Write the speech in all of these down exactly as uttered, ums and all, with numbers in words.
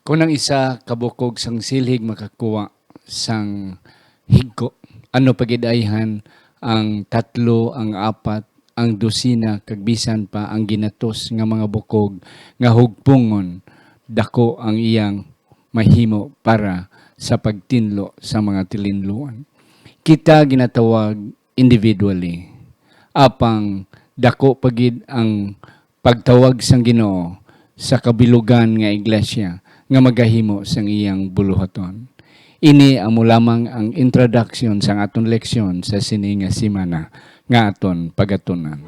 Kon ang isa ka bukog sang silhig makakuha sang higko, ano pa gid ayhan ang tatlo, ang apat, ang dosina, kag bisan pa ang ginatos nga mga bukog nga hugpungon, dako ang iyang mahimo para sa pagtinlo sa mga tilinluan. Kita ginatawag individually, apang dako pa gid ang pagtawag sang Ginoo sa kabilugan nga iglesia nga magahimo sang iyang buluhaton. Ini amo lamang ang introduction sang aton leksyon sa sini nga semana nga aton pagatunan.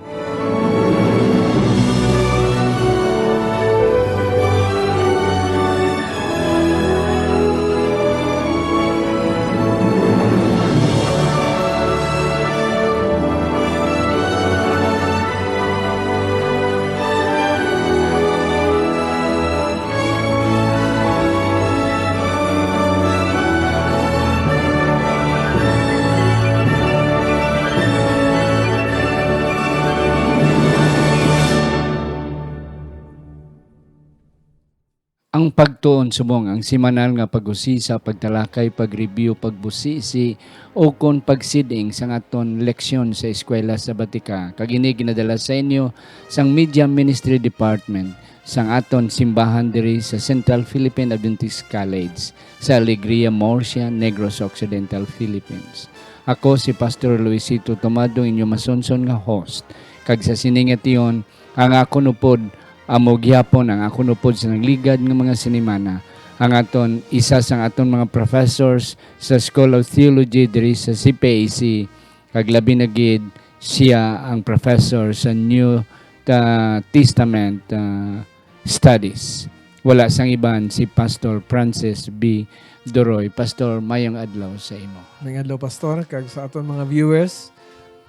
Ang pagtuon subong ang semanal nga pag-usisa, pagtalakay, pag-review, pagbusisi, o kon pagsiding sang aton leksyon sa Eskwela Sabatika, kag ini ginadala sa inyo sang Media Ministry Department sang aton simbahan diri sa Central Philippine Adventist College sa Alegria, Murcia, Negros Occidental, Philippines. Ako si Pastor Luisito Tomado, inyo masunson nga host, kag sa sini nga tion, ang akon upod amo gihapon ang akon upod sa nagligad nga mga sinimana, ang aton isa sang aton mga professors sa School of Theology diri sa C P A C, kag labi na gid siya ang professor sa New Ta-, Testament, ah, Studies. Wala sang iban, si Pastor Francis B. Doroy. Pastor, mayong adlaw sa imo. Mayong adlaw, Pastor, kag sa aton mga viewers.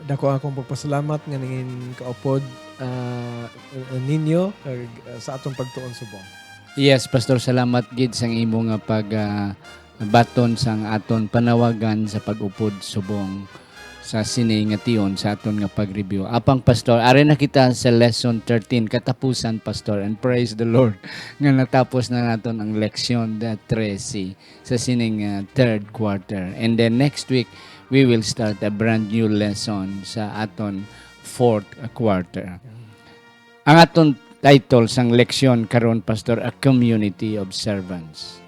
Dako akong pagpasalamat nga nangin kaupod, ah, ninyo kag, ah, sa aton pagtuon subong. Yes, Pastor, salamat gid sang imo nga pag, ah, baton sang aton panawagan sa pag-upod subong sa sini nga tion sa aton nga pag-review. Apang, Pastor, ari na kita sa lesson thirteen, katapusan, Pastor, and praise the Lord nga natapos na naton ang leksyon, the trese sa sining, ah, third quarter. And then next week, we will start a brand new lesson sa aton fourth quarter. Ang aton title sang leksyon karon, Pastor, A Community of Servants.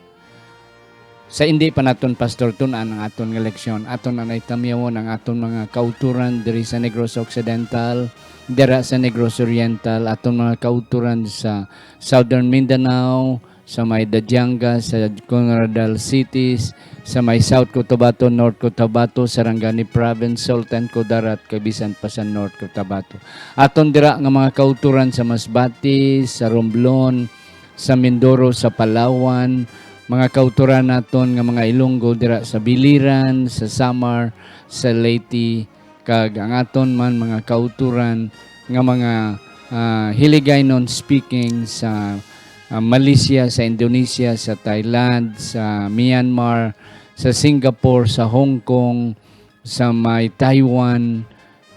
Sa indi pa naton, Pastor, tun-an ang aton nga leksyon, aton anay tamyawon ang aton mga kauturan diri sa Negros Occidental, dira sa Negros Oriental, aton mga kauturan sa Southern Mindanao, sa may Dajanga, sa Konaradal Cities, sa may South Cotabato, North Cotabato, Sarangani Province, Sultan Kudarat, kag bisan pa sa North Cotabato. Aton dira nga mga kauturan sa Masbate, sa Romblon, sa Mindoro, sa Palawan, mga kauturan naton nga mga Ilonggo dira sa Biliran, sa Samar, sa Leyte, kag ang aton man mga kauturan nga mga, ah, Hiligaynon speaking sa, ah, Malaysia, sa Indonesia, sa Thailand, sa Myanmar, sa Singapore, sa Hong Kong, sa may Taiwan,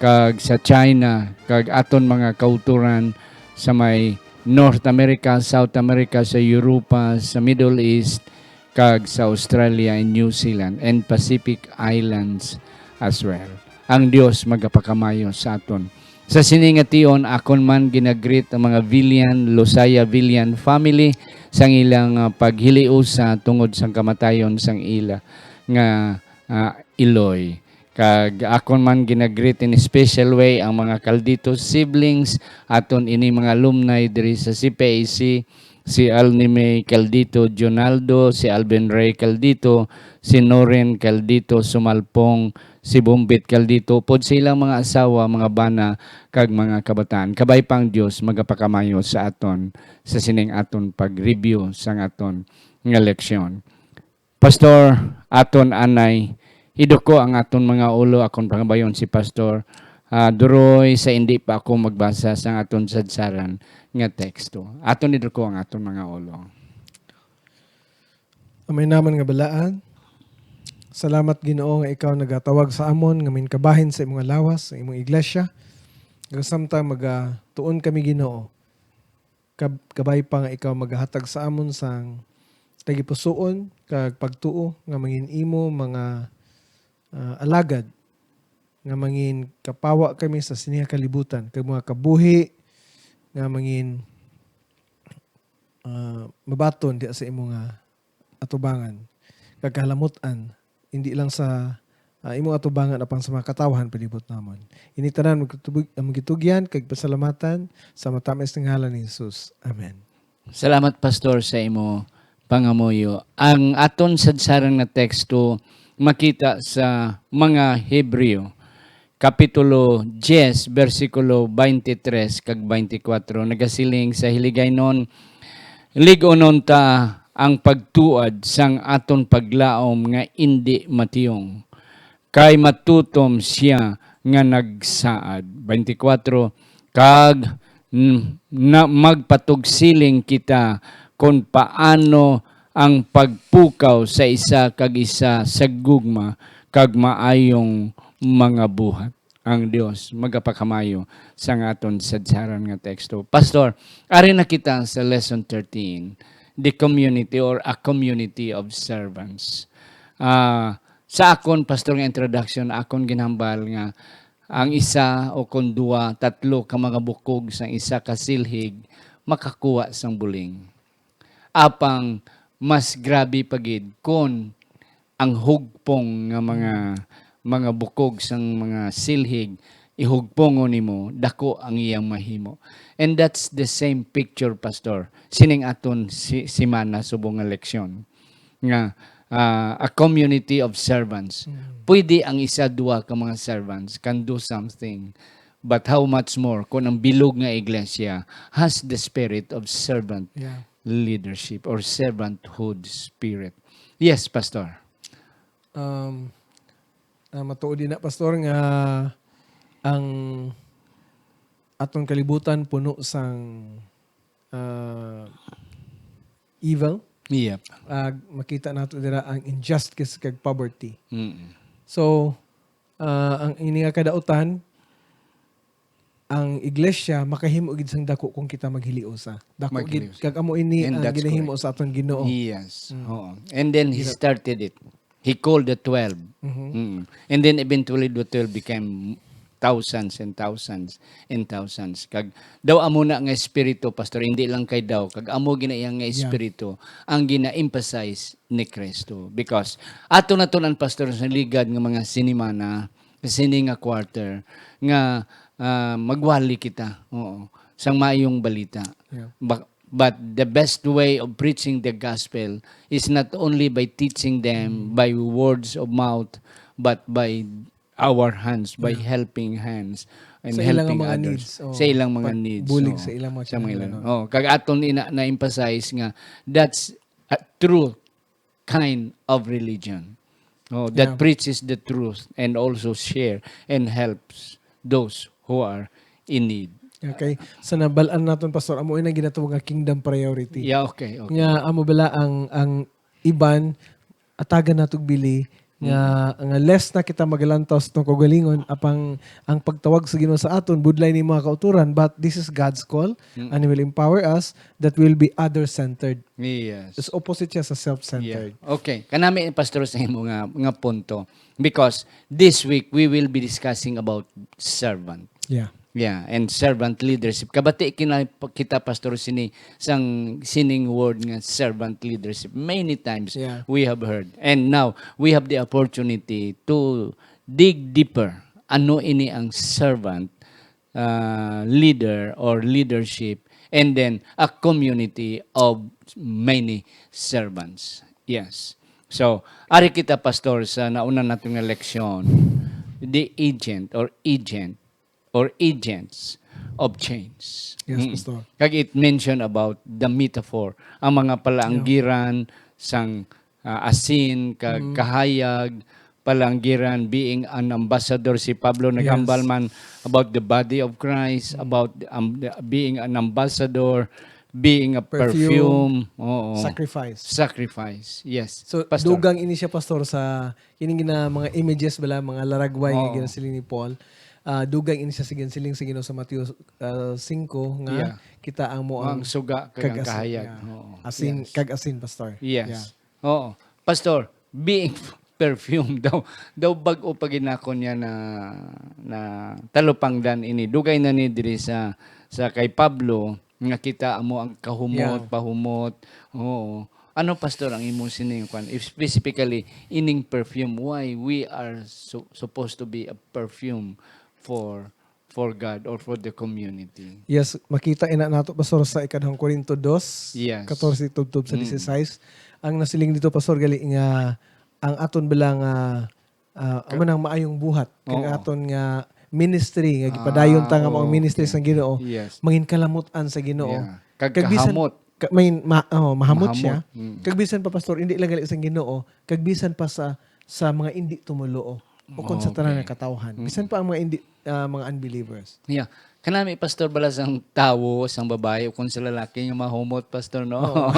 kag sa China, kag aton mga kauturan sa may North America, South America, sa Europa, sa Middle East, kag sa Australia and New Zealand and Pacific Islands as well. Ang Dios magapakamayo sa aton. Sa sini nga tion, akon man ginagreet ang mga Villan, Losaya Villan family sang ilang, ah, paghiliusa tungod sang kamatayon sang ila nga, ah, iloy. Kag akon man ginagreet in a special way ang mga Caldito siblings, aton ini mga alumni diri sa C P A C, si Alnime Caldito Jonaldo, si Alvin Ray Caldito, si Noren Caldito Sumalpong, si Bombit Caldito, upod sa ilang mga asawa, mga bana, kag mga kabataan. Kabay pa ang Dios magapakamayo sa aton sa sining aton pag-review sang aton nga leksyon. Pastor, aton anay iduko ang aton mga ulo, akon pangabayon si Pastor, ah, Duroy, sa indi pa ako magbasa sang aton sadsaran nga teksto. Aton iduko ang aton mga ulo. Amay naman nga balaan. Salamat, Ginoo, nga ikaw nagatawag sa amon nga minkabahin sa imong lawas, sa imong iglesia. Nga samtang magatuon kami, Ginoo, kab-, kabay pa nga ikaw magahatag sa amon sang tagipusoon kag pagtuo nga mangin imo mga, ah, alagad, nga mangin kapawa kami sa sini nga kalibutan, kag mga kabuhi nga mangin, ah, mabaton diha sa imo nga atubangan kag kahalamot-an, hindi lang sa, ah, imong atubangan, apang sa mga katawhan palibot namon. Ini tanan magtutubig-, magitugyan kag pasalamatan sa matamis nga ngalan ni Jesus. Amen. Salamat, Pastor, sa imo pangamuyo. Ang aton sadsaran nga teksto makita sa mga Hebreo, Kapitulo diyes, bersikulo twenty-three kag twenty-four, nagasiling sa Hiligaynon, "Lig-unon ta ang pagtuad sang aton paglaom nga indi matiyong, kay matutom sia nga nagsaad." Twenty-four, kag, mm, na magpatugsiling kita kon paano ang pagpukaw sa isa kag isa sa gugma kag maayong mga buhat. Ang Dios magapakamayo sa aton sadsaran nga teksto. Pastor, ari na kita sa lesson thirteen, the community or a community of servants. Ah, sa akon, Pastor, nga introduction, akon ginhambal nga ang isa o kon duwa, tatlo ka mga bukog sang isa ka silhig makakuha sang buling. Apang mas grabe pa gid kon ang hugpong nga mga, mga bukog sang mga silhig ihugpongon nimo, dako ang iyang mahimo. And that's the same picture, Pastor, sining aton si-, simana subong nga leksyon nga, ah, a community of servants. Mm. Pwede ang isa, duha ka mga servants can do something, but how much more kung ang bilog nga iglesia has the spirit of servant Yeah. leadership or servanthood spirit? Yes, Pastor. Um, ah, matuod din na, Pastor, nga ang aton kalibutan puno sang, ah, evil. Yep. Ah, makita nato dira ang injustice kag poverty. Mm. So, ah, ang ini nga kadautan, ang iglesia makahimo gid sang dako kung kita maghiliusa. Dako gid, Maghiliusa. Kag amo ini And ang that's ginahimo correct. sa aton Ginoo. Yes. Mm. Oo. And then he Gina- started it. He called the twelve. Mhm. Mm. And then eventually the twelve became thousands and thousands and thousands. Kag daw amo na nga espiritu, Pastor, hindi lang kay daw, kag amo gina iya nga Yeah. espiritu ang gina-emphasize ni Kristo. Because ato na to ang, Pastor, sa ligad nga mga sinimana, sini nga quarter, nga, ah, magwali kita, oo, sang maayong balita. Yeah. Ba-, but the best way of preaching the gospel is not only by teaching them Mm. by words of mouth, but by our hands, by Yeah. helping hands, and Sa ilang helping mga others. needs, oh. Sa ilang mga Pagbulig needs, oh. sa ilang mga Sa mga kinahanglan, ilang, oh. oh. Kag aton ina-, na-emphasize nga that's a true kind of religion, oh, that Yeah. preaches the truth and also share and helps those who are in need. Okay. Sa nabal-an naton, Pastor, amo ina ginatawag nga kingdom priority. Yeah, okay, okay. Nga amo bala ang, ang iban atagan natog bili nga, Mm. nga less na kita magalantaw sa atong kaugalingon, apang ang pagtawag sa Ginoo sa aton, budlay ni mga kauturan, but this is God's call, Mm. and He will empower us that will be other-centered. Yes. Is opposite siya sa self-centered. Yeah. Okay. Kanami, Pastor, sa imo nga, nga punto. Because this week, we will be discussing about servant. Yeah. Yeah, and servant leadership. Kabati kina-, kita, Pastor, sini, sang, sining word nga servant leadership. Many times Yeah. we have heard. And now, we have the opportunity to dig deeper. Ano ini ang servant, uh, leader or leadership? And then, a community of many servants. Yes. So, ari kita, Pastor, sa nauna nato nga leksyon, the agent or agent or agents of change. Yes, Mm. Pastor. Kag it mentioned about the metaphor, ang mga palanggiran sang, ah, asin, kag Mm. kahayag, palanggiran, being an ambassador. Si Pablo Yes. naghambal man about the body of Christ, Mm. about, um, the, being an ambassador, being a Perfume. perfume. Oo. Sacrifice. Sacrifice, yes. So, Pastor. dugang ini siya, Pastor, sa kining gina-, mga images bala, mga laragway nga Oo. ginasiling ni Paul. ah, dugay ini siya sa ginsiling sa Ginoo sa Mateo, ah, singko nga Yeah. kita ang mo Ang ang suga kag ang kag-asin. kahayag. Yeah. Oo. Asin, Yes. kag-asin, Pastor. Yes. Yeah. Oo. Pastor, being perfume daw, daw bag-o pa ginakon niya na, na talupangdan ini. Dugay na ni diri sa, sa kay Pablo nga kita amo ang kahumot, Yeah. pahumot. Oo. Ano, Pastor, ang imong sining kwan? If specifically, ining perfume, why we are su-, supposed to be a perfume for, for God or for the community? Yes, makita ina nato, Pastor, sa ikadhang Corinto dos, Yes. katorse tubtob sa Mm. dieciséis. Ang nasiling dito, Pastor, gali nga ang aton bala nga, ah, Ka- amo nang maayong buhat, kag Oo. aton nga ministry, nga gipadayon ta nga mao ang Ah, ministry okay. sang Ginoo, Yes. mangin kalamutan sa Ginoo. Yeah. Kag Kag bisan kahamot. ka-, may ma-, oh, mahamot Mahamot. siya. Mm. Kag bisan pa, Pastor, hindi lang gali sang Ginoo, kag bisan pa sa, sa mga indi tumoluo, ukon sa tanan Okay. nga katawhan. Mm. Bisan pa ang mga indi, ah, mga unbelievers. Yeah. Kanami, Pastor, bala sang tawo, sang babae, ukon sa lalaki nga mahumot, Pastor, no? Oo.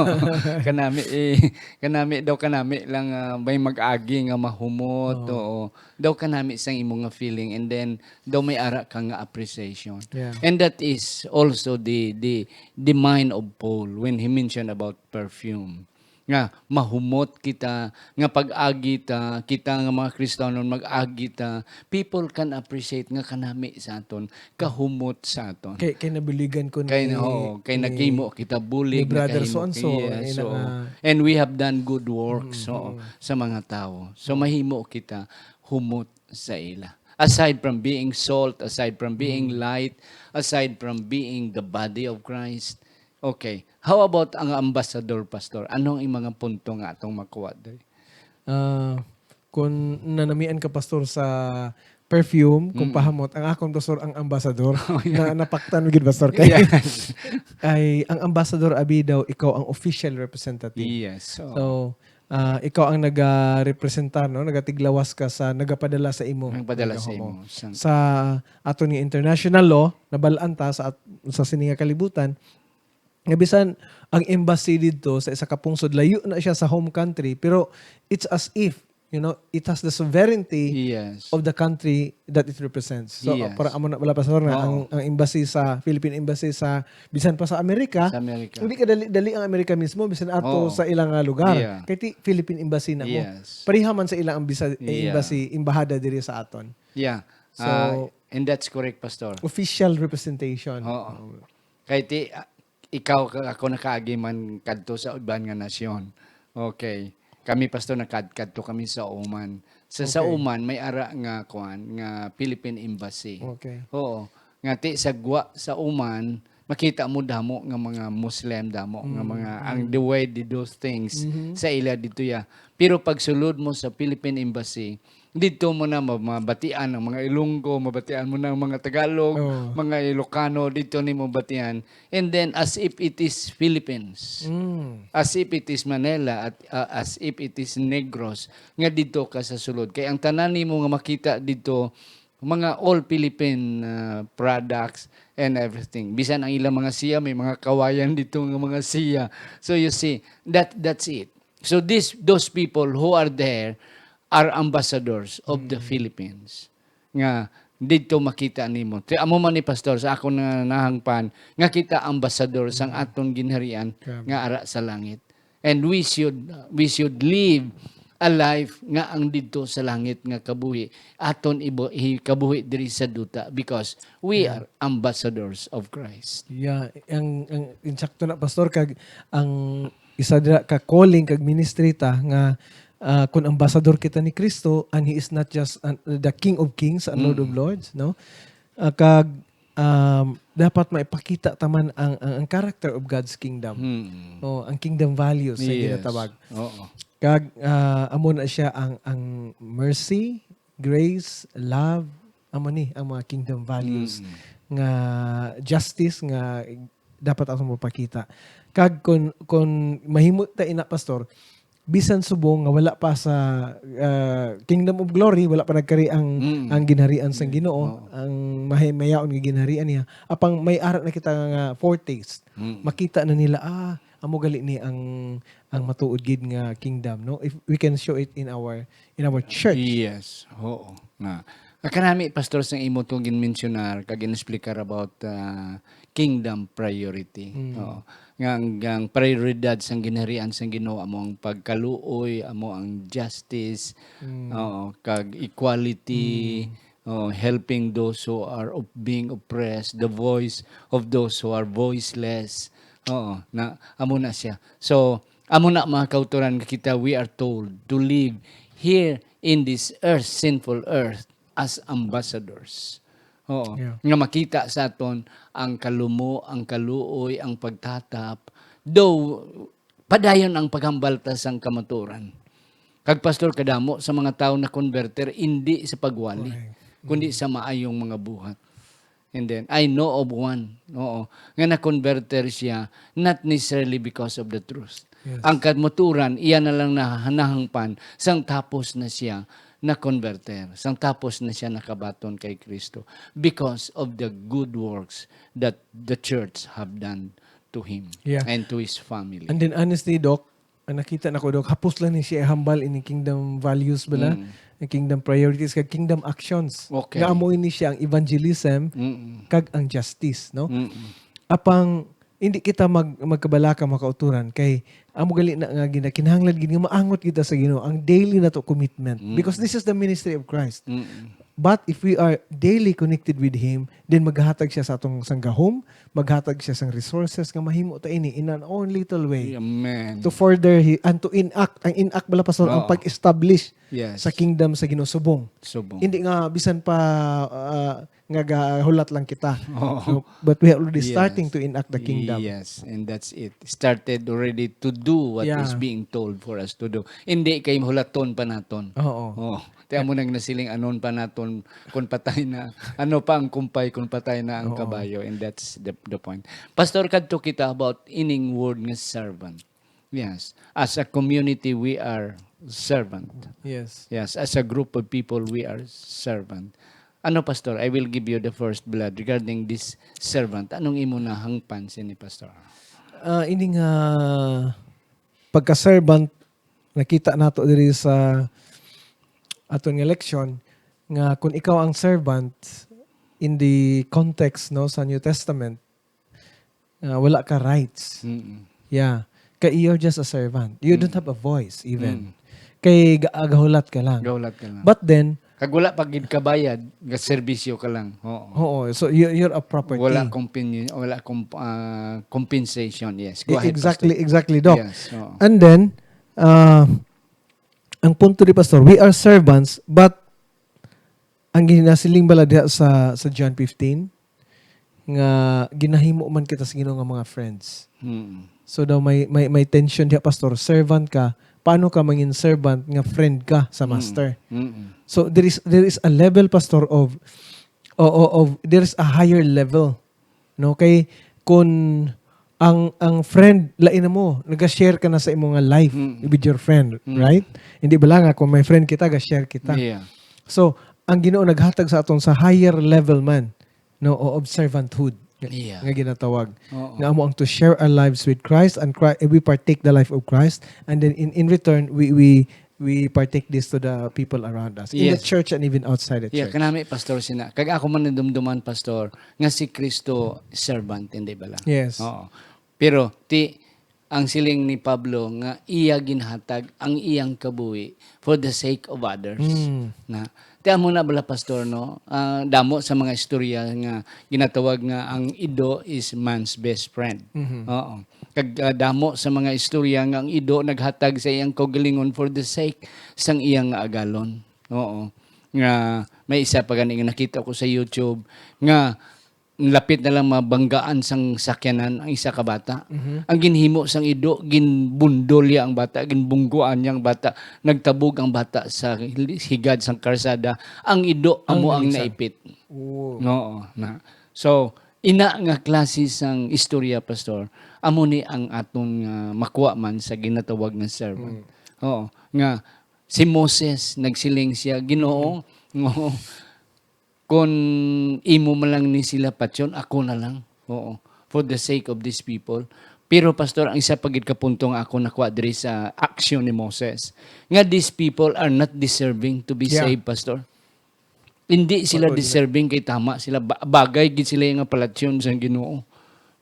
Kanami, eh, kanami daw, kanami lang, ah, may mag-agi nga mahumot, Oo. oo. Daw kanami sang imo nga feeling, and then daw may ara ka nga appreciation. Yeah. And that is also the, the, the mind of Paul when he mentioned about perfume. Nga mahumot kita, nga pag-agi ta, kita nga mga Kristiyanon mag-agi ta, people can appreciate nga kanami sa aton, kahumot sa aton. Kay, kay nabuligan ko Kay ni, na, oo, kay ni, naghimo kita bulig, ni Brother nakahimo So-and-so, kita, yes, ina oo. nga And we have done good works, Mm, oo, mm. sa mga tawo. So, Oo. mahimo kita humot sa ila. Aside from being salt, aside from being Mm. light, aside from being the body of Christ. Okay. How about ang ambassador, Pastor? Anong imong mga punto nga atong makuha diri? Ah, kung nanamian ka, Pastor, sa perfume, kung Mm. pahamot, ang akon, Pastor, ang ambassador. Oh, yeah. Na, napaktan mo gid, Pastor, kay Yes. ay, ang ambassador, abi daw, ikaw ang official representative. Yes, oo. So, ah, ikaw ang nagarepresentar, no? Nagatiglawas ka sa nagapadala sa imo. Nagapadala sa Nagahimo. imo. Sa Sa aton nga international law, nabalaan ta sa at-, sa sini nga kalibutan, nga bisan ang embassy didto sa isa ka pungsod, layo na siya sa home country, pero it's as if, you know, it has the sovereignty Yes. of the country that it represents. So, Yes. para amo na wala pa sa nga, Oo. ang, ang embassy sa, Philippine embassy sa, bisan pa sa Amerika, Sa Amerika. hindi ka dali, dali ang Amerika mismo, bisan ato Oo. sa ilang, ah, lugar. Yeah. Kay ti Philippine embassy na mo. Yes. Pareha man sa ilang ambisa-, Yeah. embassy, embahada diri sa aton. Yeah. So, Ah, and that's correct, Pastor. Official representation. Oo. Oo. Kay ti, ah, ikaw ka, ako nakaagi man kadto sa iban nga nasyon. Okay. Kami, Pastor, nakad-, kadto kami sa Oman. Sa, sa Okay. Oman, may ara nga, kuan, nga Philippine Embassy. Okay. Oo. Nga ti sa gwa sa Oman, makita mo damo nga mga Muslim, damo nga Mm, mga, ang mm. the way they do things Mhm. sa ila dito ya. Pero pag sulod mo sa Philippine Embassy, dito mo na ma-, mabatian ang mga Ilonggo, mabatian mo na ang mga Tagalog, Oo. mga Ilocano, dito nimo batian. And then, as if it is Philippines, Mm. as if it is Manila, at, uh, as if it is Negros, nga dito ka sa sulod. Kay ang tanan nimo nga makita dito, mga all Philippine, uh, products and everything. Bisan ang ilang mga siya, may mga kawayan dito nga mga siya. So you see, that, that's it. So this, those people who are there are ambassadors of the Mm. Philippines. Nga didto makita nimo. Ti-, amo man ni Pastor sa akon nga nahangpan nga kita ambassador sang Mm. aton ginharian Grabe. nga ara sa langit. And we should, we should live a life nga ang didto sa langit nga kabuhi aton ibo-, i-, kabuhi diri sa duta because we Yeah. are ambassadors of Christ. Yeah, ang, ang insakto na, Pastor, kag ang isa dira ka calling kag ministry ta nga, ah, kun ambassador kita ni Kristo, and He is not just, uh, the King of Kings and Lord of Mm. Lords, no? Ah, kag, um, dapat maipakita ta man ang, ang, ang character of God's kingdom. Mm. Oh, ang kingdom values sa Yes. ginatawag. Oo. Kag, ah, amo na siya ang, ang mercy, grace, love, amo ni ang mga kingdom values Mm. nga justice nga dapat atong mapakita. Kag kun, kun mahimo ta ina, Pastor, bisan subong nga wala pa sa, ah, Kingdom of Glory, wala pa nagkari ang, Mm. ang ginharian sang Mm. Ginoo, Oo. ang mahimayaon nga ginharian niya. Apang may ara na kita nga foretaste. Mm. Makita na nila, ah, amo gali ni ang, ang matuod gid nga kingdom, no? If we can show it in our, in our church. Yes, oo. Nga, Ah, kanami, Pastor, sang imo tong ginmensyonar kag gin-explicar about, ah, kingdom priority. Mm. Oo. Nga ang, ang prioridad sang ginharian sang Ginoo amo ang pagkaluoy, amo ang justice, Mm. oo, kag equality, Mm. oo, helping those who are op-, being oppressed, the voice of those who are voiceless. Oo, na amo na siya. So, amo na, mga kautoran, nga kita, we are told to live here in this earth, sinful earth, as ambassadors. Oo. Yeah. Nga makita sa aton ang kalumo, ang kaluoy, ang pagtatap. Though, padayon ang paghambalta sang kamatuoran. Kag, Pastor, kadamo sa mga tawo na converter, hindi sa pagwali, Correct. kundi Mm. sa maayong mga buhat. And then, I know of one, oo, nga na-converter siya, not necessarily because of the truth. Yes. Ang kamatuoran, iya na lang na-, nahangpan, sang tapos na siya na-converter, sang tapos na siya nakabaton kay Kristo, because of the good works that the church have done to him Yeah. and to his family. And then, honestly, Doc, ang nakita nako, Doc, hapos lang ni siya ihambal ini kingdom values bala, Mm. ang kingdom priorities, kag kingdom actions. Okay. Nga amo ini siya ang evangelism Mm-mm. kag ang justice, no? Mm-mm. Apang hindi kita mag-, magkabalaka, mga kautoran, kay amo gali na nga gina-, kinahanglan gid nga maangot kita sa Ginoo, ang daily nato commitment. Mm. Because this is the ministry of Christ. Mm-mm. But if we are daily connected with Him, then maghatag siya sa atong sang gahom, maghatag siya sang resources nga mahimo ta ini in an own little way. Amen. To further hi-, and to enact, ang enact bala, Pastor, ang Oo. pag-establish Yes. sa kingdom sa Ginoo subong. Subong. Hindi nga bisan pa, ah, nga gahulat lang kita. Oo. So, but we are already Yes. starting to enact the kingdom. Yes, and that's it. Started already to do what Yeah. is being told for us to do. Hindi kay hulaton pa naton. Oo. Oh, ti amo nang nasiling, "Anon pa naton kun patay na, ano pa ang kumpay kun patay na ang Oo. kabayo?" And that's the, the point. Pastor, kadto kita about ining word nga servant. Yes. As a community, we are servant. Yes. Yes. As a group of people, we are servant. Ano, Pastor? I will give you the first blood regarding this servant. Anong imo nahangpan sini, Pastor? Ah, ini nga pagka-servant, nakita nato diri sa aton nga leksyon nga kung ikaw ang servant in the context, no, sa New Testament, ah, wala ka rights. Mm-mm. Yeah. Kay you're just a servant. You don't Mm. have a voice even. Mm. Kay ga-, gahulat ka lang. Gahulat ka lang. But then, Kag wala pa gid kabayad, gaserbisyo ka lang. Oo. Oo. So, you, you're a property. Wala kompinyo-, wala komp-, ah, compensation. Yes. Go E-, ahead, exactly, Pastor. Exactly, Doc. Yes, oo. And then, ah, ang punto ni Pastor, we are servants, but ang ginasiling bala diha sa, sa John fifteen, nga ginahimo man kita sa Ginoo nga mga friends. Mm. So daw may, may, may tension diha, Pastor. Servant ka, paano ka mangin servant nga friend ka sa Mm. master? Mm-mm. So there is, there is a level, Pastor, of, o, o, of, there is a higher level, no? Kay kun ang, ang friend, lain na mo, naga-share ka na sa imo nga life Mm. with your friend, Mm. right? Hindi bala nga kung may friend kita, ga-share kita? Yeah. So, ang Ginoo naghatag sa aton sa higher level man, no, o of servanthood nga, Yeah. nga ginatawag. Oo. Nga amo ang to share our lives with Christ, and Chri-, we partake the life of Christ, and then in, in return, we, we, we partake this to the people around us, in the Yes. church and even outside the Yeah, church. Kanami, Pastor, sina. Kag ako man nadumduman, Pastor, nga si Kristo servant, hindi bala? Yes. Oo. Pero, ti, ang siling ni Pablo nga iya ginhatag ang iyang kabuhi for the sake of others. Mm. Na, ti amo na bala, Pastor, no? Ah, damo sa mga istorya nga ginatawag nga ang ido is man's best friend. Mhm. Oo. Kag, ah, damo sa mga istorya nga ang ido naghatag sa iyang kaugalingon for the sake sang iyang nga agalon. Oo. Nga may isa pa gani nga nakita ko sa YouTube nga lapit na lang mabanggaan sang sakyanan ang isa ka bata. Mhm. Ang ginhimo sang ido, ginbundol niya ang bata, ginbungguan niya ang bata, nagtabog ang bata sa higad sang karsada. Ang ido Ang amo ang nagsa- naipit. Oo. Oo, na. So, ina nga klase sang istorya, Pastor, amo ni ang aton nga makuha man sa ginatawag nga servant. Mm. Oo, nga si Moses, nagsiling siya, "Ginoo, Mm. oo, kun imo man lang ni sila patyon, ako na lang." Oo, for the sake of these people. Pero, Pastor, ang isa pa gid ka punto nga ako nakuha diri sa aksyon ni Moses, nga these people are not deserving to be Yeah. saved, Pastor. Hindi sila Bato nila. deserving kay tama sila. Ba-, bagay gid sila nga palatyon sa Ginoo.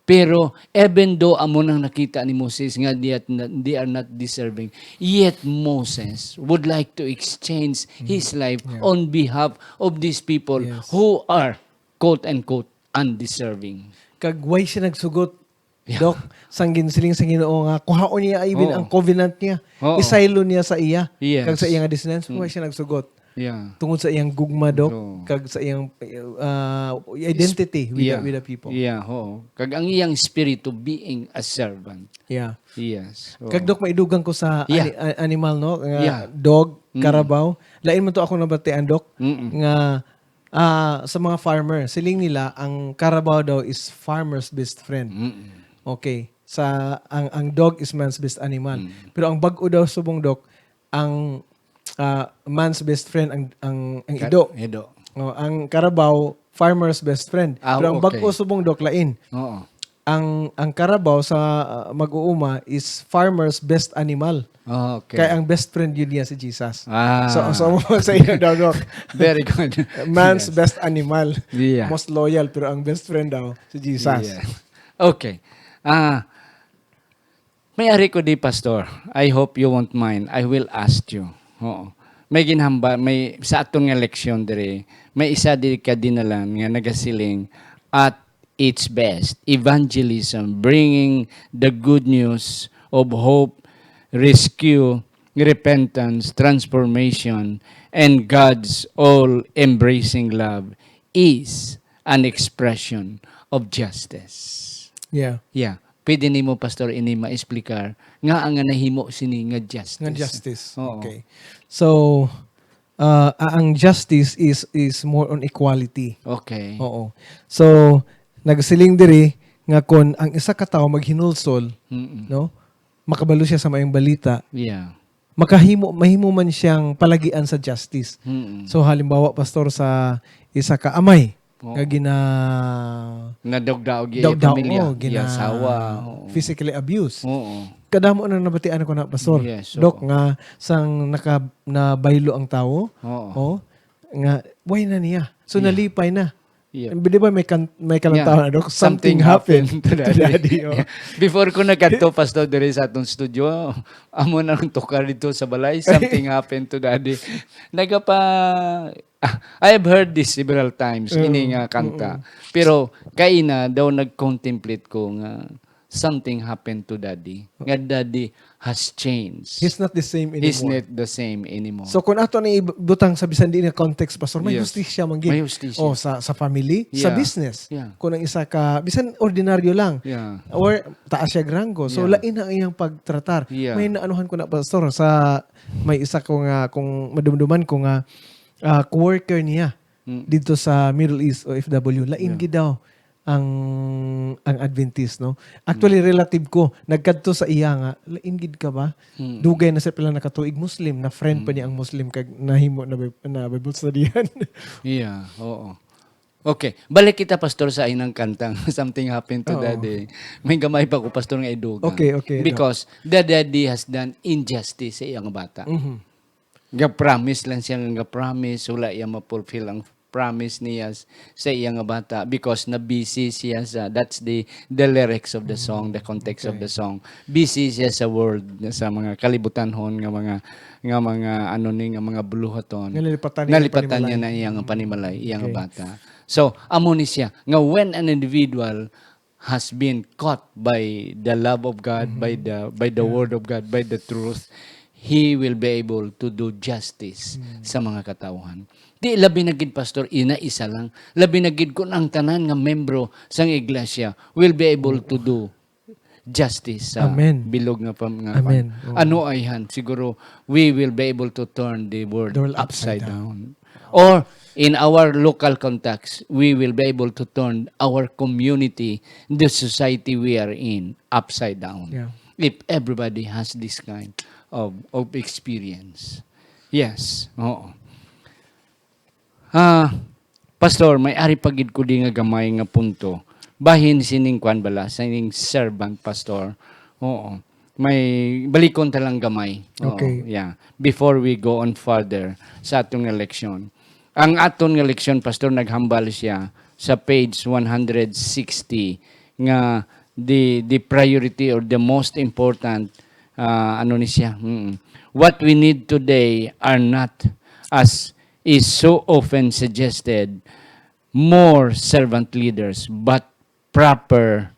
Pero even though amo nang nakita ni Moses nga they are not, they are not deserving, yet Moses would like to exchange his life Yeah. on behalf of these people Yes. who are, quote unquote, undeserving. Kag why siya nagsugot, Yeah. Doc, sang ginsiling sa Ginoo nga kuhaon niya even Oo. ang covenant niya, Oo. isaylo niya sa iya, Yes. kag sa iya nga descendants, Mm. why siya nagsugot? Yeah. Tungod sa iyang gugma, Doc, Oo. kag sa iyang, uh, identity with the, Yeah. with the people. Yeah, oo. Kag ang iyang espiritu being a servant. Yeah. Yes. Oo. Kag, Doc, maidugang ko sa Yeah. ani-, a-, animal, no? Nga Yeah. dog, Mm. carabao. Lain man to akong nabatian, Doc, Mm-mm. nga, ah, sa mga farmer, siling nila, ang carabao daw is farmer's best friend. Mm-mm. Okay. Sa, ang, ang dog is man's best animal. Mm. Pero ang bag-o daw subong, Doc, ang, ah, man's best friend ang, ang, ang Ka-, ido. ido. Oh, ang carabao, farmer's best friend. Ah, Pero ang okay. bag-o subong, Doc, lain. Oo. Ang, ang carabao sa, ah, mag-uuma is farmer's best animal. Ah, okay. Kaya ang best friend yun niya si Jesus. Ah. So, so mo sa inyo daw, Doc. Very good. Man's Yes. best animal. Yeah. Most loyal, pero ang best friend daw si Jesus. Yeah. Okay. Ah, may ari ko di, Pastor. I hope you won't mind. I will ask you. Oo. May ginhamba, may sa aton nga leksyon diri, may isa diri ka dinalan nga nagasiling, "At its best, evangelism, bringing the good news of hope, rescue, repentance, transformation, and God's all-embracing love is an expression of justice." Yeah. Yeah. Pwede nimo, Pastor, ini ma-explicar nga ang nahimo sini nga justice. Nga justice. Oo. Okay. So, uh, a-, ang justice is, is more on equality. Okay. Oo. So, nagsiling diri nga kon ang isa ka tawo maghinulsol, Mm-mm. no? Makabalo siya sa maayong balita. Yeah. Makahimo, mahimo man siyang palagian sa justice. Mm-mm. So, halimbawa, Pastor, sa isa ka amay Oo. nga gina- Nadugdaog iya Dugdaog, pamilya, oh, iya gina- asawa, oo. physically abuse. Oo. Kadamo na nabatian ko na, Pastor. Yes, Dok, oo. nga sang naka-, nabaylo ang tawo, Oo. oh, nga, way na niya. So, Yeah. nalipay na. Yeah. Di ba may kan-, may kalantaw Yeah. na, Dok? Something Something happened happened to to Daddy. Daddy, oh. Yeah. Before ko nagkadto, Pastor, diri sa atong studio, amo na ang tukar dito sa balay, "Something happened to Daddy." Nagapa-, ah, I have heard this several times, Mm, ini nga kanta. mm. Pero kaina daw nag-contemplate ko nga something happened to Daddy. Nga Daddy has changed. He's not the same He's anymore. not the same anymore. So, kung ato na ibutang sa bisan di na context, Pastor, may Yes. hustisya man gid. May hustisya. Oh, sa, sa family, sa Yeah. business. Yeah. Kung ang isa ka, bisan ordinaryo lang, Yeah. or taas siya granggo. So, Yeah. lain ang iyang pagtratar. Yeah. May naanuhan ko na, Pastor, sa may isa ko nga, kung madumduman ko nga, ah, co-worker niya Mm. dito sa Middle East, O F W, lain Yeah. gid daw ang, ang Adventist, no? Actually, Mm. relative ko, nagkadto sa iya nga, "Lain gid ka ba?" Mm. Dugay na sa pila na ka tuig Muslim, na friend pa Mm. niya ang Muslim, kag nahimo na Bi-, na Bible studyhan. Yeah, oo. Okay, balik kita, Pastor, sa inang kantang Something Happened to Oo. Daddy. May gamay pa ko, Pastor, nga idugang. Okay, okay, Doc. Because the daddy has done injustice sa iyang bata. Mhm. Ga-promise lang siya, nga promise, wala iya ma-fulfill ang promise niya s-, sa iya nga bata because na-busy siya sa, that's the, the lyrics of the song, the context of Okay. the song. Busy siya sa world, sa mga kalibutanhon nga mga, nga mga, ano ni, nga mga buluhaton. Nalipatan niya ang Nalipatan niya panimalay. na iya nga panimalay, iya nga Okay. bata. So, amo ni siya, nga when an individual has been caught by the love of God, by Mhm. the, by the Yeah. word of God, by the truth, he will be able to do justice Mm. sa mga katawhan. Di labi na gid, Pastor, ina isa lang. Labi na gid kung ang tanan nga membro sang iglesia will be able to do justice sa Amen. bilog nga pam-, nga Amen. pam-, Oo. ano ayhan, siguro we will be able to turn the world The world upside upside down. down. Or in our local context, we will be able to turn our community, the society we are in, upside down. Yeah. If everybody has this kind of, of experience. Yes. Oo. Ah, Pastor, may ari pa gid ko di nga gamay nga punto. Bahin sining kwan bala, sining servant, Pastor. Oo. May balikon ta lang gamay. Oo, Okay. yeah. Before we go on further sa atong nga leksyon. Ang aton nga leksyon, Pastor, naghambal siya sa page one hundred sixty nga the, the priority or the most important, ah, ano ni siya? Mm. What we need today are not, as is so often suggested, more servant leaders, but proper,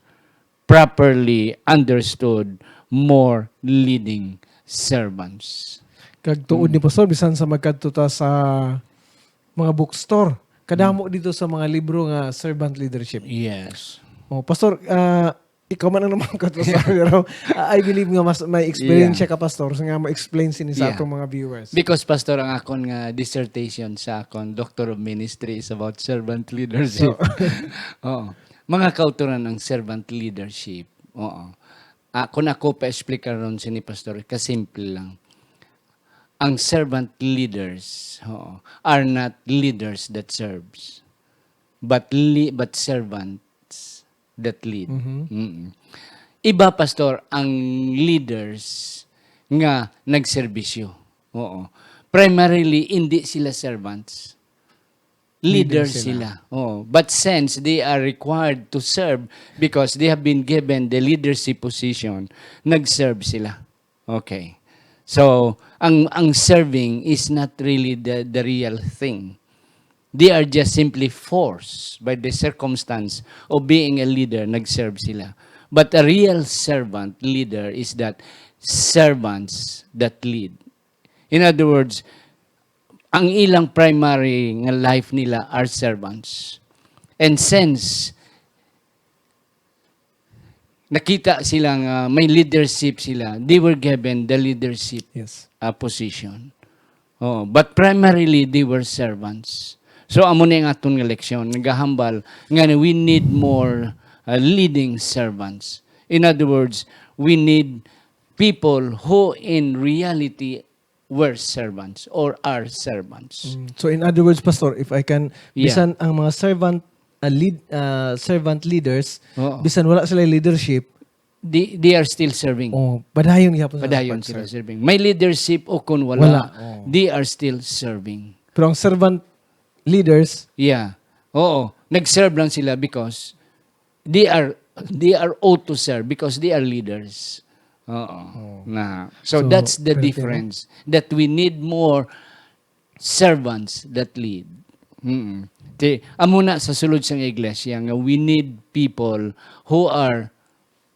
properly understood, more leading servants. Kag tuod ni Pastor, bisan sa magkadto ta sa mga bookstore, kadamo dito sa mga libro nga servant leadership. Yes. Oh, Pastor, ah, ikaw man ang naman ko to sa pero, ah, I believe nga mas may experience Yeah. ka, Pastor, sa nga mo-explain sini sa Yeah. atong mga viewers. Because, Pastor, ang akon nga dissertation sa akon Doctor of Ministry is about servant leadership. So Oo. Mga kauturan ng servant leadership. Oo. Ah, kung ako pa-explicar ron sini, Pastor, kasimple lang. Ang servant leaders, oo, are not leaders that serves, but li-, but servants that lead. Mhm. Mm-mm. Iba, Pastor, ang leaders nga nagserbisyo. Oo. Primarily, hindi sila servants. Leader Leader sila. sila. Oo. But since they are required to serve because they have been given the leadership position, nag-serve sila. Okay. So, ang, ang serving is not really the, the real thing. They are just simply forced by the circumstance of being a leader, nag-serve sila. But a real servant leader is that servants that lead. In other words, ang ilang primary nga life nila are servants. And since nakita sila nga may leadership sila, they were given the leadership, Yes. uh, position. Oh, but primarily, they were servants. So, amo ni ang aton nga leksyon, nagahambal nga we need more, uh, leading servants. In other words, we need people who in reality were servants or are servants. Mm. So, in other words, Pastor, if I can, Yeah. bisan ang mga servant, uh, lead, uh, servant leaders, Oo. bisan wala sila leadership, They, they are still serving. Oh, padayon gyapon sa Padayon pag-serve. sila serving. May leadership o kung wala, Wala, oh. they are still serving. Pero ang servant leaders, Yeah. Oo. Nag-serve lang sila because they are, they are owed to serve because they are leaders. Oo. Oh. Na. So, So, that's the perti, no? difference, that we need more servants that lead. Mm. Ti, amo na sa sulod sang iglesia nga we need people who are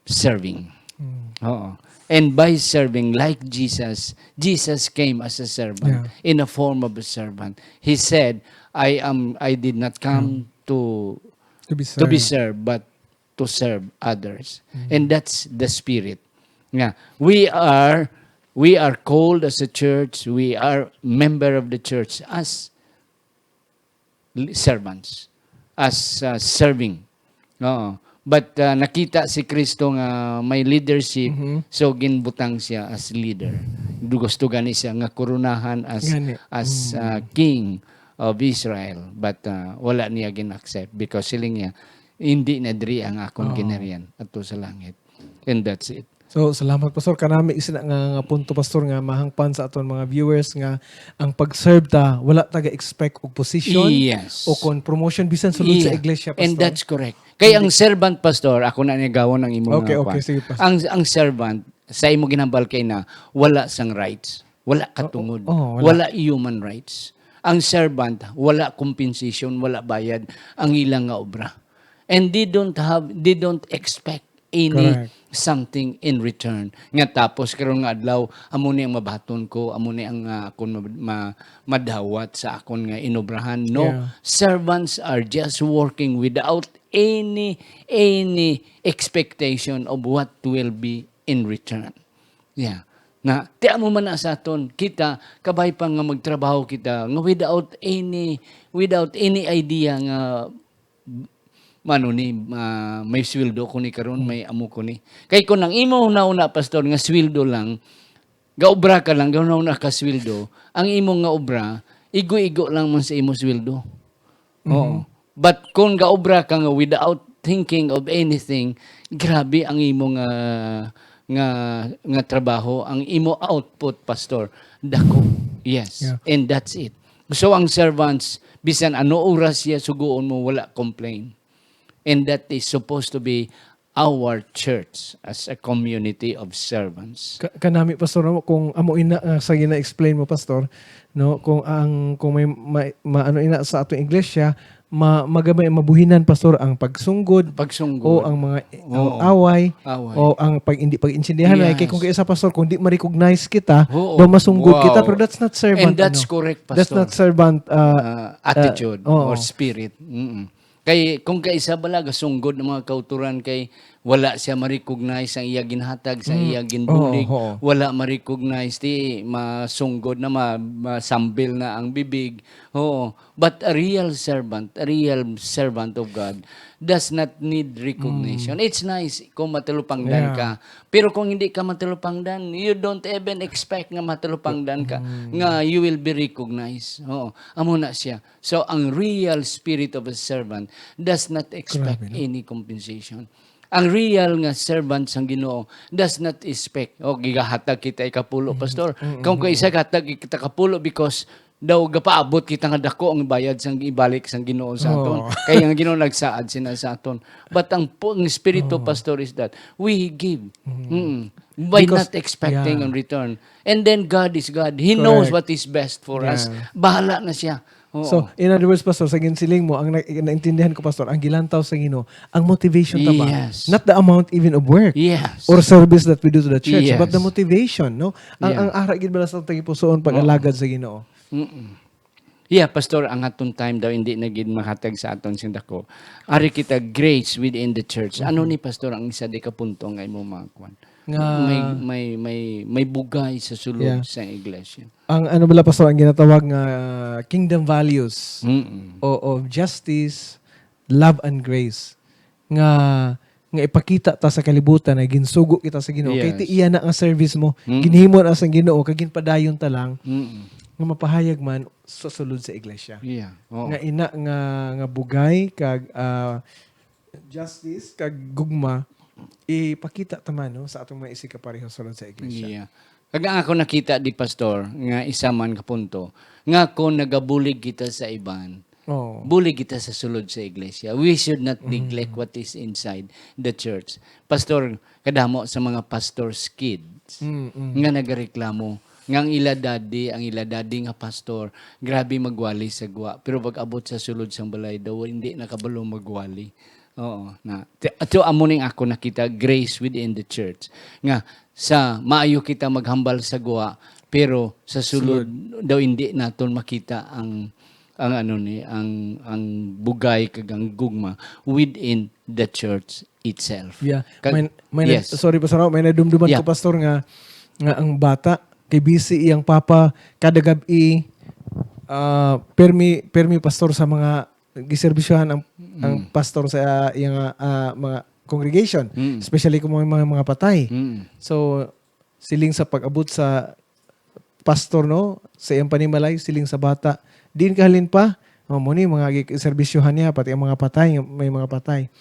serving. Mm. Oo. And by serving, like Jesus, Jesus came as a servant, Yeah. in a form of a servant. He said, "I am, I did not come Mm. to, To be to be served. served, but to serve others." Mm. And that's the spirit. Yeah. We are, we are called as a church, we are member of the church as li-, servants, as, uh, serving. Oo. But, uh, nakita si Kristo nga may leadership, Mhm. so ginbutang siya as leader. Gusto gani siya nga koronahan as, Gani. as, Mm. uh, king of Israel. But, uh, wala niya gin-accept because siling niya, "Hindi na diri ang akon Oo. ginharian, ato sa langit." And that's it. So, salamat, Pastor. Kanami, isa na nga, nga punto, Pastor, nga mahangpan sa aton mga viewers nga ang pag-serve ta, wala ta ga-expect og position Yes. o kon promotion, bisan sulod sa Yeah. iglesia, And Pastor. that's correct. Kay ang Hindi. servant, Pastor, ako na nigawon ang imo Okay, nga okay, kwan. sige, Pastor. Ang, ang servant, sa imo ginhambal kay na, wala sang rights. Wala Oo, katungod. oo, wala. Wala human rights. Ang servant, wala compensation, wala bayad ang ilang nga obra. And they don't have, they don't expect any Correct. something in return. Nga tapos karon nga adlaw, amo ni ang mabaton ko, amo ni ang, ah, akon ma-, ma-, madawat sa akon nga inobrahan. No, Yeah. servants are just working without any, any expectation of what will be in return. Yeah. Na, ti amo man na sa aton, kita, kabay pa nga magtrabaho kita, nga without any, without any idea nga, mano ni, ah, may sweldo ko ni karon, Hmm. may amo ko ni. Kay kung ang imo hunahuna, Pastor, nga sweldo lang, gaobra ka lang, gahunahuna ka sweldo, ang imo nga obra, igo-igo lang man sa imo sweldo. Oo. Mhm. But kung gaobra ka nga without thinking of anything, grabe ang imo nga, nga, nga trabaho, ang imo output, Pastor, dako. Yes. Yeah. And that's it. So ang servants, bisan ano oras siya sugoon mo, wala complain. And that is supposed to be our church as a community of servants. Ka-, kanami, Pastor, no? Kung amo ina nga sa gina-explain mo, Pastor, no? Kung ang, kung may, may, maano ina sa atong iglesia, ma-, magamay, mabuhinan, Pastor, ang pagsunggod Pagsunggod. o ang mga, Oo. ang away, Away. o ang pag-, hindi pag-intindihan. Ay, kay Yes. kung kay isa, Pastor, kung di ma-recognize kita, Oo. daw masunggod Wow. kita, pero that's not servant, And that's ano? correct, That's Pastor. not servant, uh, Uh, attitude uh, oo. or spirit. Mm-mm. Kay kung kaisa bala gasunggod ang mga kauturan kay wala siya ma-recognize ang iya ginhatag sa Mm. iya ginbulig, Oo, oo. wala ma-recognize, di masunggod na ma-, masambil na ang bibig. Oo. But a real servant, a real servant of God does not need recognition. Mm. It's nice kung matalupangdan Yeah. ka. Pero kung hindi ka matalupangdan, you don't even expect nga matalupangdan ka, Mm. nga you will be recognized. Oo. Amo na siya. So, ang real spirit of a servant does not expect Grabe, no? any compensation. Ang real nga servant sang Ginoo does not expect, "Oh, gigahatag kita ikapulo, Mm. Pastor." Mm, Kung mm, kung isa mm. gatag kita kapulo because daw gapaabot kita nga dako ang bayad sang ibalik sang Ginoo sa aton. Oh. Kay ang Ginoo nagsaad sina sa aton. But ang pu-, ang espiritu, Oh. Pastor, is that we give. Mm. Mm. By Because, not expecting yeah. in return. And then God is God. He knows Correct. what is best for us. Yeah. Bahala na siya. Oo. So, in other words, Pastor, sa ginsiling mo, ang na-, naintindihan ko, Pastor, ang gilantaw sa Ginoo, ang motivation ta ba? Yes. Not the amount even of work Yes. or service that we do to the church, but the Yes. motivation, no? Ang, Yeah. ang ara gid bala sa tagipusoon pag-alagad Oo. sa Ginoo. Mm-mm. Yeah, Pastor, ang aton time daw hindi na gid mahatag sa aton sing dako. Ari kita grace within the church. Ano Mhm. ni, Pastor, ang isa di ka punto nga imo mga kwan? Nga May, may, may, may bugay sa sulod Yeah. sa iglesia. Ang ano bala, Pastor, ang ginatawag nga kingdom values Mm-mm. o of justice, love, and grace nga, nga ipakita ta sa kalibutan nga ginsugo kita sa Ginoo. Kay ti Yes. iya na nga service mo, Mm. ginhimo na sang Ginoo, kag ginpadayon ta lang Mm. nga mapahayag man sa sulod sa iglesia. Yeah. Oo. Nga ina nga, nga bugay kag, ah, justice kag gugma ipakita ta man, no, sa atong mga isigkapareho sulod sa iglesia. Yeah. Kag ang ako nakita di, Pastor, nga isa man ka punto, nga kung nagabulig kita sa iban, Oo. bulig kita sa sulod sa iglesia. We should not Mm. neglect what is inside the church. Pastor, kadamo sa mga pastor's kids Mm, mm. nga nagareklamo nga ang ila daddy, ang ila daddy nga pastor, grabe magwali sa gwa. Pero pag abot sa sulod sang balay daw, hindi nakabalo magwali. Oo, na. Ti-, ato amo ning ako nakita, grace within the church. Nga, sa maayo kita maghambal sa gwa, pero sa sulod Sulod. daw hindi naton makita ang, ang ano ni, ang, ang bugay kag ang gugma within the church itself. Yeah. Kag-, May, may na-, yes. sorry, Pastor, may nadumduman Yeah. ko, Pastor, nga, nga ang bata, kay busy iyang papa, kada gab-i, ah, permi, permi, Pastor, sa mga giserbisyohan ang, ang Mm. pastor sa iyang, ah, mga congregation, Mm. especially kung may mga, mga patay. Mm. So, siling sa pag-abot sa pastor, no, sa iyang panimalay, siling sa bata, "Diin ka halin pa?" Oh, mo ni, mga gi-, serbisyohan niya, pati ang mga patay, may mga patay.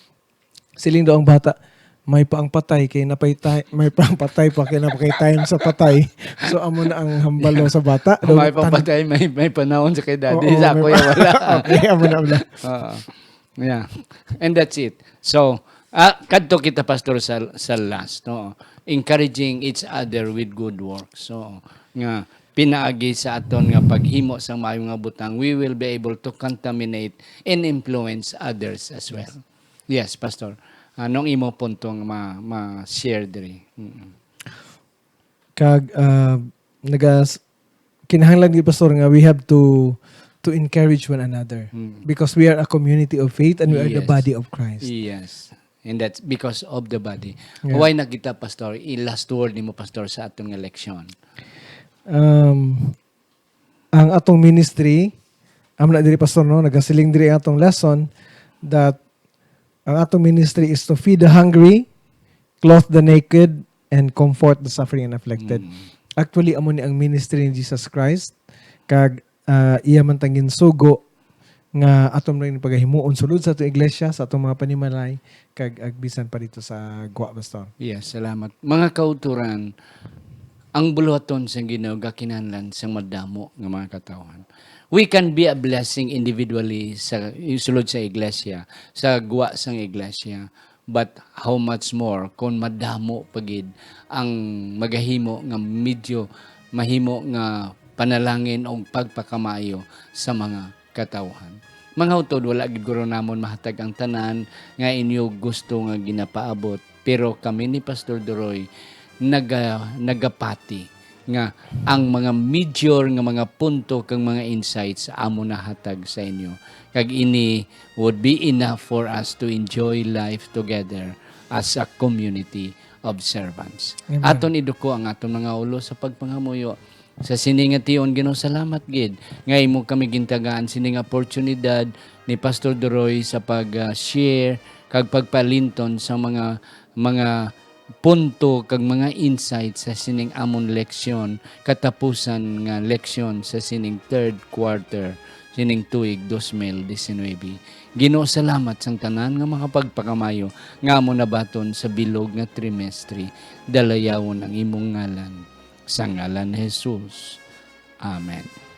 Siling daw ang bata, "May pa ang patay kay napay tay-, may pa ang patay pa kay napakay time sa patay." So, amo na ang hambal daw sa bata. Daw May pa ang tan- patay, may, may panahon sa kay daddy. Oo, Sa may ako, pa-, wala. Okay, amo na, amo na. Oo. Yeah. And that's it. So, ah, kadto kita, Pastor, sa, sa last, no? Encouraging each other with good works. So, nga pinaagi sa aton nga paghimo sang maayo nga butang, we will be able to contaminate and influence others as well. Yes. Yes, Pastor. Anong imo punto nga ma-, ma-share diri? Mm. Kag, ah, nagas-, kinahanglan gid, Pastor, nga we have to, to encourage one another. Mm. Because we are a community of faith and we are the Yes. body of Christ. Yes. And that's because of the body. Yeah. Why na kita, Pastor? I-last word nimo, Pastor, sa aton nga leksyon. Um, ang atong ministry, amo na diri, Pastor, no? Nagasiling diri ang atong lesson that ang atong ministry is to feed the hungry, clothe the naked, and comfort the suffering and afflicted. Mm. Actually, amo ni ang ministry ni Jesus Christ, kag, ah, iya man tang ginsugo nga aton rin pagahimuon sulod sa atong iglesia, sa atong mga panimalay, kag, ag bisan pa dito sa gwa, Pastor. Yes, salamat. Mga kauturan, Ang buluhaton sang Ginoo gakinahanglan sang madamo nga mga katawhan. We can be a blessing individually sa sulod sa iglesia, sa gwa sang iglesia, but how much more kung madamo pa gid ang magahimo nga medyo mahimo nga panalangin o pagpakamaayo sa mga katawhan. Mga utod, wala gid guro namon mahatag ang tanan nga inyo gusto nga ginapaabot, pero kami ni Pastor Doroy naga, nagapati nga ang mga major nga mga punto kag mga insights amo nahatag sa inyo, kag ini would be enough for us to enjoy life together as a community of servants. Amen. Aton iduko ang aton mga ulo sa pagpangamuyo. Sa sini nga tion, Ginoo, salamat gid nga imo kami gintagaan sining oportunidad ni Pastor Doroy sa pag-share kag pagpalinton sa mga, mga punto kag mga insight sa sining amon leksyon, katapusan nga leksyon sa sining third quarter sining tuig dos mil diecinuebe. Ginoo, salamat sang tanan nga makapagpakamaayo nga amon nabaton sa bilog nga trimestre. Dalayawon ang imong ngalan. Sa ngalan ni Jesus. Amen.